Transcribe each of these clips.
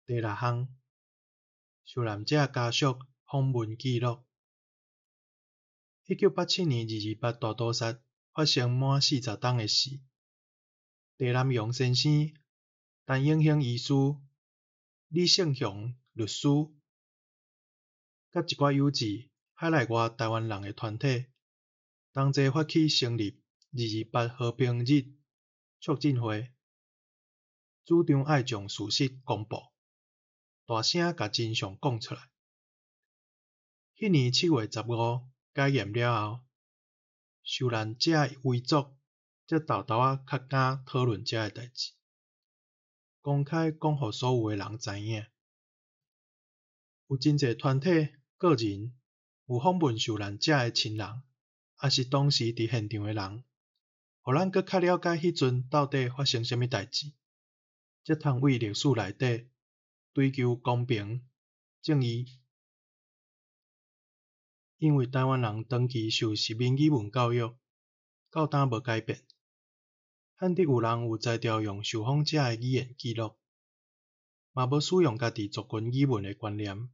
第六項，受難者家屬訪問記錄。1987年二二八大屠殺發生滿40冬的時，鄭南榕先生、陳永興醫師、李勝雄律師，佮一寡有志海內外臺灣人的團體，同齊發起成立二二八和平日促進會，主張愛將事實公布，大聲共真相講出來。彼年7月15解嚴了後，受難者遺族才沓沓仔較敢討論這个代誌，公開講予所有的人知影。有真濟團體、個人有訪問受難者的親人，抑是當時佇現場的人，予咱閣較了解彼陣到底發生啥物代誌，才通為歷史內底追求公平正義。因為臺灣人長期受殖民語文教育，到今無改變，罕得有人有才調用受訪者的語言記錄，嘛無使用家己族群語文的觀念。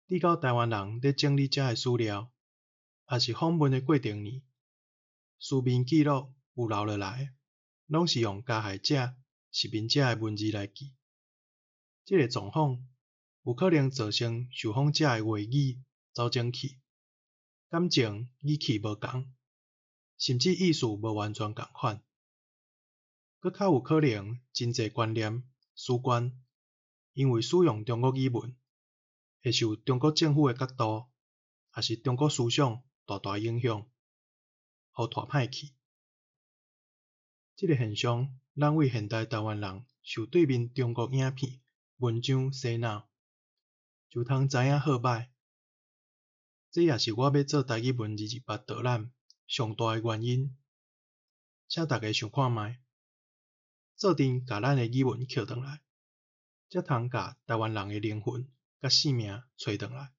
直到臺灣人咧整理這个資料，抑是訪問的過程裡，書面記錄有留落來，攏是用加害者、殖民者的文字來記。這个狀況有可能造成受訪者的話語走走去，感情語氣無仝，甚至意思無完全仝款。閣較有可能真濟觀念、主觀，因為使用中國語文，會受中國政府的角度，抑是中國思想大大影響，予拖歹去。這个現象，咱為現代臺灣人受對面中國影片、文章洗腦，就通知影好歹。這也是我欲做台語文二二八導覽上大的原因。請大家想看覓，做陣共咱的語文抾轉來，才通共臺灣人的靈魂佮性命揣轉來。